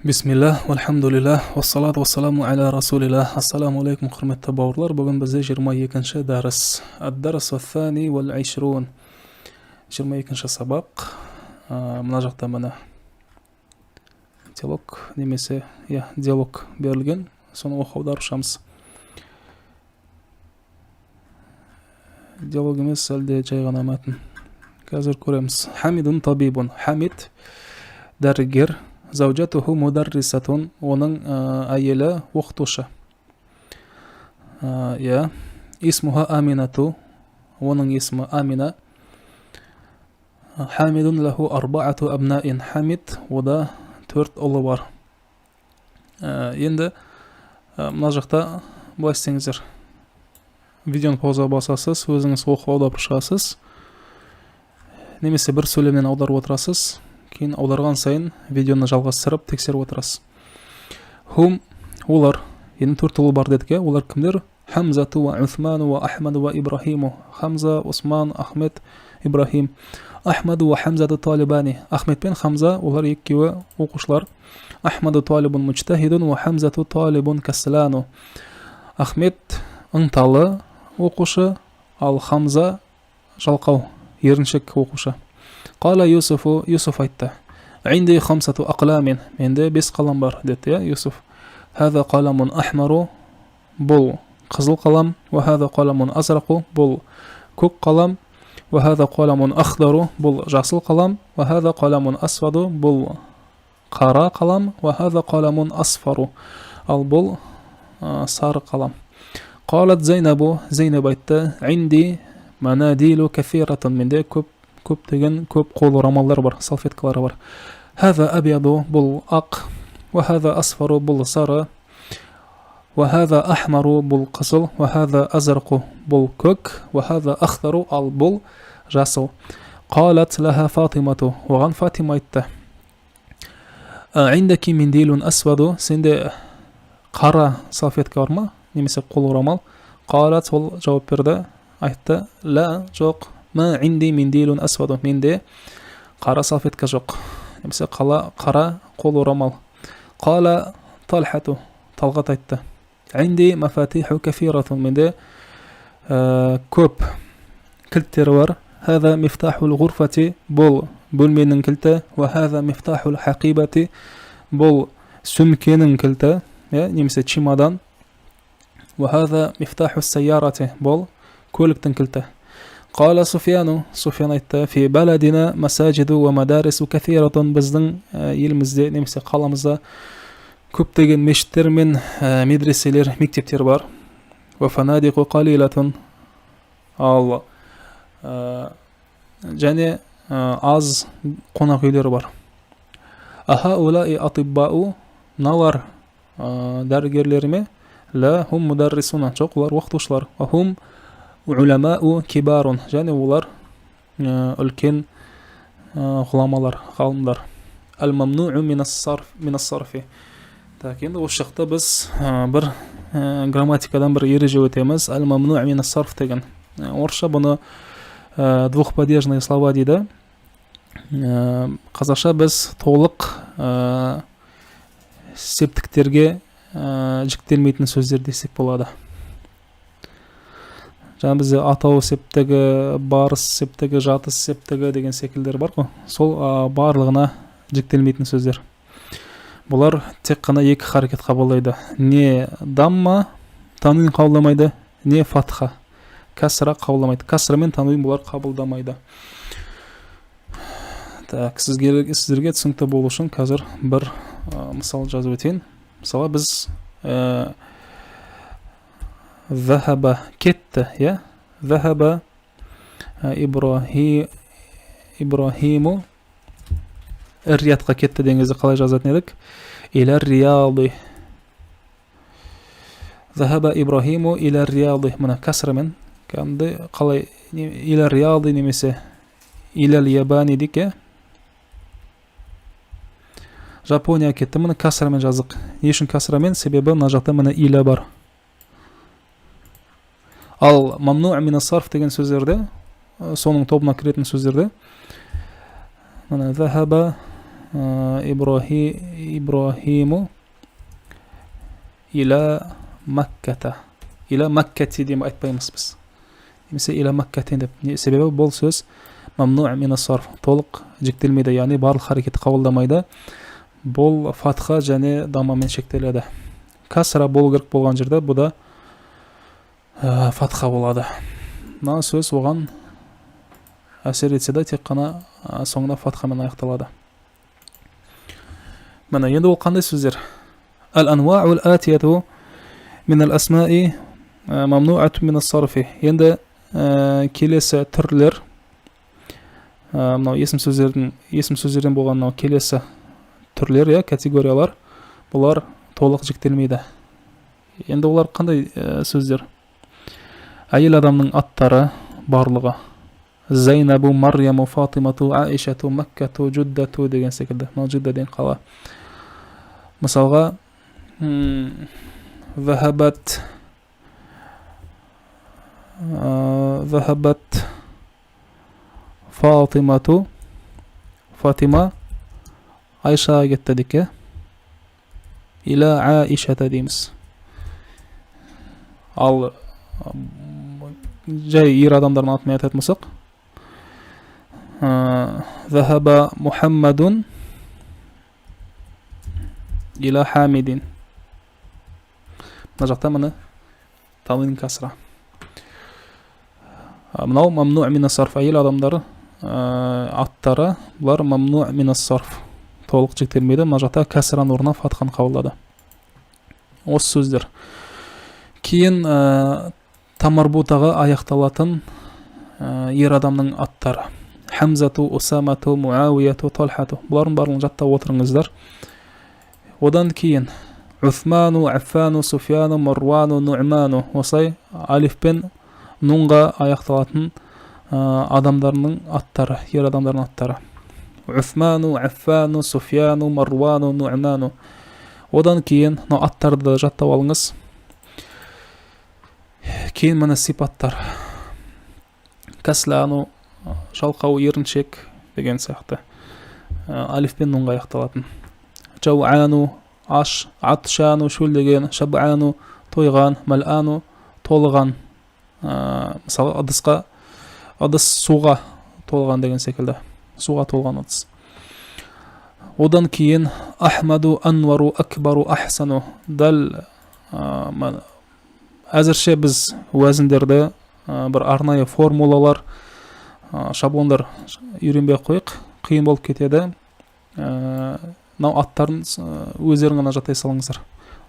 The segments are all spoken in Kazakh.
Бисмилля, вальхамдулилля, уассалату уассаламу аля расулилля. Ассаламу алейкум, құрметті бауырлар. Бүгін бізде 22-ші дәріс. Ад-дарс ва-thani вал-ишрун. 22-ші сабақ. Мына жақта міне диалог немесе иә, диалог берілген. Соны оқып аударып шығамыз. Диалог емес, әлде жай ғана мәтін. Қазір көреміз. Хамидун табибун. Хамид дәрігер. Заужатуху мударрисатун. Оның әйелі оқытушы. Иә. Исмуха Аминату. Оның есімі Амина. Хамидун лаху арбаату абнаин. Хамид ода төрт ұлы бар. Енді мына жақта былай істеңіздер. Видеоны паузаға басасыз, өзіңіз оқып аударып шығасыз. Немесе бір сөйлемнен аударып отырасыз. Кейін аударған сайын видеоны жалғастырып тексеріп отырасыз. Хум олар, енді төрт ұлы бар дедік, иә? Олар кімдер? Хамзату ва Усману ва Ахмаду ва Ибрахиму. Хамза, Усман, Ахмед, Ибрахим. Ахмаду ва Хамзату талибани. Ахмед пен Хамза олар екеуі оқушылар. Ахмаду талибун мujтахидун ва Хамзату талибун каслану. Ахмед ынталы оқушы, ал Хамза жалқау, еріншек оқушы. Қала Юсуфу, Юсуф айтты. Инди хамсату ақламин. Менде бес қалам бар, деді, иә, Юсуф. Хаза қаламун ахмару. Бұл қызыл қалам. Уа хаза қаламун азрақу. Бұл көк қалам. Уа хаза қаламун ахдару. Бұл жасыл қалам. Уа хаза қаламун асваду. Бұл қара қалам. Уа хаза қаламун асфару. Ал бұл сары қалам. Қалат Зайнабу. Зайнаб айтты. Инди манадилу кафиратун. Менде көптеген көп қол орамалдар бар, салфеткалар бар. Хаза абьяду, бұл ақ, уа хаза асфару, бұл сары, уа хаза ахмару, бұл қызыл, уа хаза азрақу, бұл көк, уа хаза ахдару, ал бұл жасыл. Қалат лаха Фатимату, оған Фатима айтты. Индаки миндилун асваду, сенде қара салфетка бар ма, немесе қол орамал? Қалат, ол жауап берді, айтты, ла, жоқ. Ма инди миндилун асваду, менде қара салфетка жоқ, немесе қара қол орамал. Қала Талхату, Талғат айтты. Инди мафатиху кафиратун, менде көп кілттер бар. Хаза мифтахул ғурфати, бұл бөлменің кілті. Уа хаза мифтахул хақибати, бұл сөмкенің кілті, иә, немесе чемодан. Уа хаза мифтаху сайярати, бұл көліктің кілті. Қала Суфияну, Суфиян айтты, фи баладина масажиду уа мадарису кафиратун, біздің елімізде немесе қаламызда көптеген мешіттер мен медреселер, мектептер бар. Уа фанадиқу қалилатун, ал және аз қонақ үйлері бар. Аха улаи атиббау, мыналар дәрігерлер ме? Ла хум мударрисуна, жоқ, олар оқытушылар. Уа хум уламау кибарун, және олар үлкен ғұламалар, ғалымдар. Әл мамнуу минас сарфи. Так, енді осы жақта біз бір грамматикадан бір ереже өтеміз. Әл мамнуу минас сарф деген. Орысша бұны двухпадежные слова дейді. Қазақша біз толық септіктерге жіктелмейтін сөздер десек болады. Жаңа бізде атау септігі, барыс септігі, жатыс септігі деген секілдер бар ғой. Сол барлығына жіктелмейтін сөздер. Бұлар тек қана екі харекет қабылдайды. Не дамма, тануин қабылдамайды, не фатха, кәсра қабылдамайды. Кәсра мен тануин бұлар қабылдамайды. Так, сіздерге түсінікті болу үшін қазір бір мысал жазып өтейін. Мысалы, біз Захаба кетті, иә? Захаба Ибрахиму Риядқа кетті деген кезде қалай жазатын едік? Иля Рияды. Захаба Ибрахиму иля Рияды. Мына кәсрамен кәдімгі қалай иля Рияды немесе иля Ябани дейік, иә? Жапония кетті. Міне кәсрамен жаздық. Не үшін кәсрамен? Себебі мына жақта міне иля бар. Ал мамну минас сарф деген сөздерде, соның тобына кіретін сөздерде міне захаба Ибрахиму иля Макката. Иля Маккати деп айтпаймыз біз. Немесе иля Маккатин деп. Себебі бұл сөз мамну мин ас-сарф, толық жіктелмейді, яғни барлық харекетті қабылдамайды. Бұл фатха және дамамен шектеледі. Касра болу керек болған жерде бұ да фатха болады. Мына сөз оған әсер етсе де, тек қана соңында фатхамен аяқталады. Міне, енді ол қандай сөздер? Әл-ануа'ул атияту мин ал-асмаи мамнуату мин ас-сарфи. Енді келесі түрлер, мынау есім сөздерден болған мынау келесі түрлер, иә, категориялар, бұлар толық жіктелмейді. Енді олар қандай сөздер? Әйел адамның аттары барлығы. Зайнабу, Марьяму, Фатимату, Аишату, Маккату, Жуддату деген секілді. Мынау Жудда деген қала. Мысалға, Захабат Фатимату, Фатима Айшаға кетті дейік, иә? Иля Аишата дейміз. Ал жай ер адамдардың атымен айтатын болсақ, Захаба Мухаммадун иля Хамидин. Мына жақта міне танвин касра. Мынау мамну мин ас-сарф, әйел адамдары аттары, бұлар мамну мин ас-сарф, толық жіктелмейді. Мына жақта кәсраның орнына фатханы қабылдады. Осы сөздер. Кейін тамарбутаға аяқталатын ер адамның аттары. Хамзату, Усамату, Муауияту, Талхату. Бұлардың барлығын жаттап отырыңыздар. Одан кейін Усману, Аффану, Суфьяну, Марвану, Нуъману. Осылай алиф пен нунға аяқталатын адамдарының аттары, ер адамдардың аттары. Усману, Аффану, Суфьяну, Марвану, Нуъману. Одан кейін мынау аттарды да жаттап алыңыз. Кейін міне сипаттар. Каслану, жалқау, еріншек деген сияқты. Алиф пен нунға аяқталатын. Жауану, аш, атшану, шөлдеген, шабану, тойған, малану, толған. Мысалы, ыдыс суға толған деген секілді. Суға толған ыдыс. Одан кейін Ахмаду, Анвару, Акбару, Ахсану. Дәл әзірше біз уәзіндерді бір арнайы формулалар, шаблондар үйренбей ақ қояйық, қиын болып кетеді. Мынау аттарын өздерің ғана жаттай салыңыздар.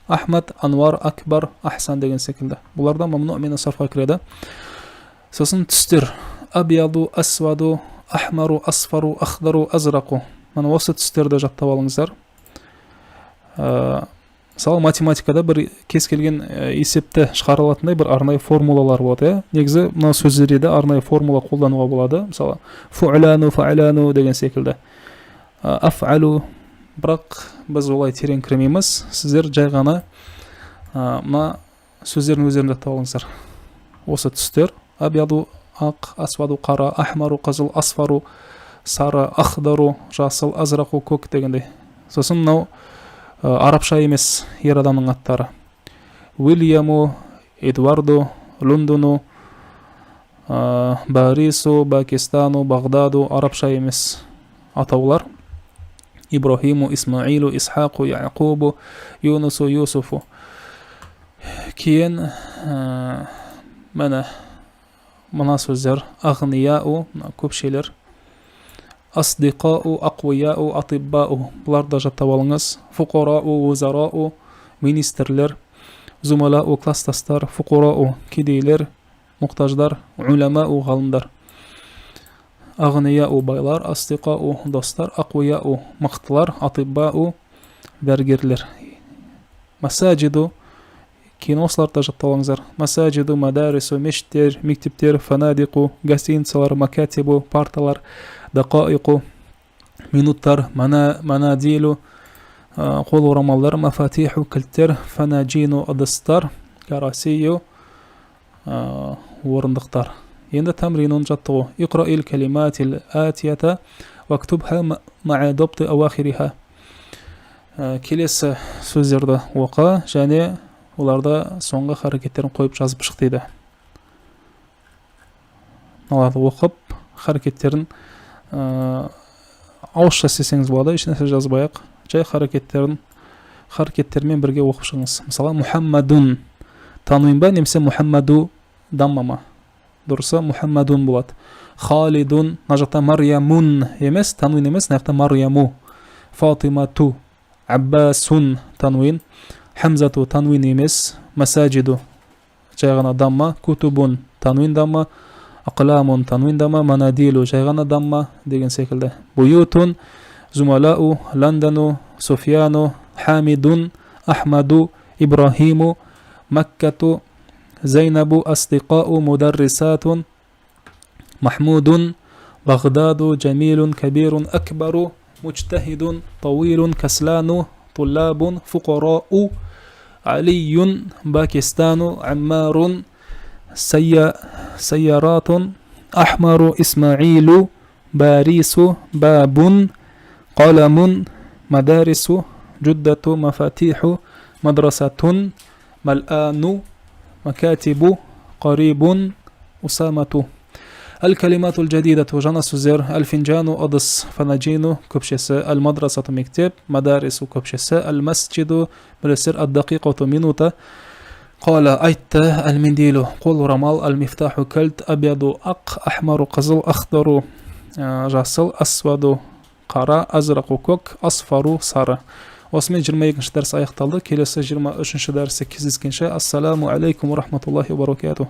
Ахмад, Анвар, Акбар, Ахсан деген секілді. Бұлар да мамну мин ас-сарфқа кіреді. Сосын түстер. Абьяду, асваду, ахмару, асфару, ахдару, азраку. Мына осы түстерді жаттап алыңыздар. Мысалы, математикада бір кез келген есепті шығара алатындай бір арнайы формулалар болады, иә. Негізі мына сөздерде де арнайы формула қолдануға болады. Мысалы, фу'лану, фа'лану деген секілді. Аф'алу, бірақ біз олай терең кірмейміз. Сіздер жай ғана мына сөздердің өздерін жаттап алыңыздар. Осы түстер: абьяду ақ, асваду қара, ахмару қызыл, асфару сары, ахдару жасыл, азраку көк дегендей. Сосын мынау арабша емес ер адамның аттары. Уильяму, Эдуарду, Лондону, Барису, Пакистану, Бағдаду арабша емес атаулар. Ибрахиму, Исмаилу, Исхақу, Яқубу, Юнусу, Юсуфу. Кейін міне мына сөздер: ағнияу, мына көпшелер, асдиқау, ақуяу, атиббау, бұларды да жаттап алыңыз. Фуқарау, узарау, министрлер, зумалау, класстастар, фуқарау, кедейлер, мұқтаждар, уламау, ғалымдар. Ағнияу, байлар, асдиқау, достар, ақуяу, мықтылар, атиббау, дәрігерлер. Масажиду, кейін осыларды да жаттап алыңыздар. Масажиду, мадарису, мешіттер, мектептер, фанадиқу, гостиницалар, макатибу, парталар, дақаиқу, минуттар, манадилу, қол орамалдар, мафатиху, кілттер, фанажину, ыдыстар, карасию, орындықтар. Енді тамринун, жаттығу. Иқраил калиматил атията Вактубха ма'a дабти ауахириха. Келесі сөздерді оқы және оларда соңғы харекеттерін қойып жазып шық дейді. Мыналарды оқып, харекеттерін ауызша істесеңіз болады, ешнәрсе жазбай ақ, жай харекеттермен бірге оқып шығыңыз. Мысалы, Мухаммадун тануин ба немесе Мухаммаду дамма ма? Дұрысы Мухаммадун болады. Халидун, мына жақта Марьямун емес, тануин емес, мына жақта Марьяму. Фатимату, Аббасун тануин, Хамзату тануин емес, Масажиду жай ғана дамма, Кутубун тануин дамма, Ақламун тануин дамма, Манадилу жай ғана дамма деген секілді. Буютун, Зумалау, Ландану, Суфьяну, Хамидун, Ахмаду, Ибрахиму, Маккату, Зайнабу, Астиқау, Мударрисатун, Махмудун, Бағдаду, Джамилун, Кабирун, Акбару, Муджтахидун, Тауилун, Каслану, Туллабун, Фуқарау, Алиюн, Пакистану, Аммарун, Сайяратун, Ахмару, Исмаилу, Барису, Бабун, Қаламун, Мадарису, Джуддату, Мафатиху, Мадрасатун, Мал'ану, Макатибу, Қарибун, Усамату. Әл-калиматул джадидату, жаңа сөздер. Әл-финджану, ыдыс, фанаджину, көпшесі, әл-мадрасату, мектеп, мадарису, көпшесі, әл-масджиду, білесіздер, ад-дақиқату, минута. Қала, айтты, әл-мендилу, қол орамал, әл-мифтаху, кілт, абьяду, ақ, ахмару, қызыл, ахдару, жасыл, асваду, қара, азрақу, көк, асфару, сары. Осымен 22 дәріс аяқталды. Келесі 23 дәрісте кездескенше, ассаламу алейкум рахматуллахи ва баракатух.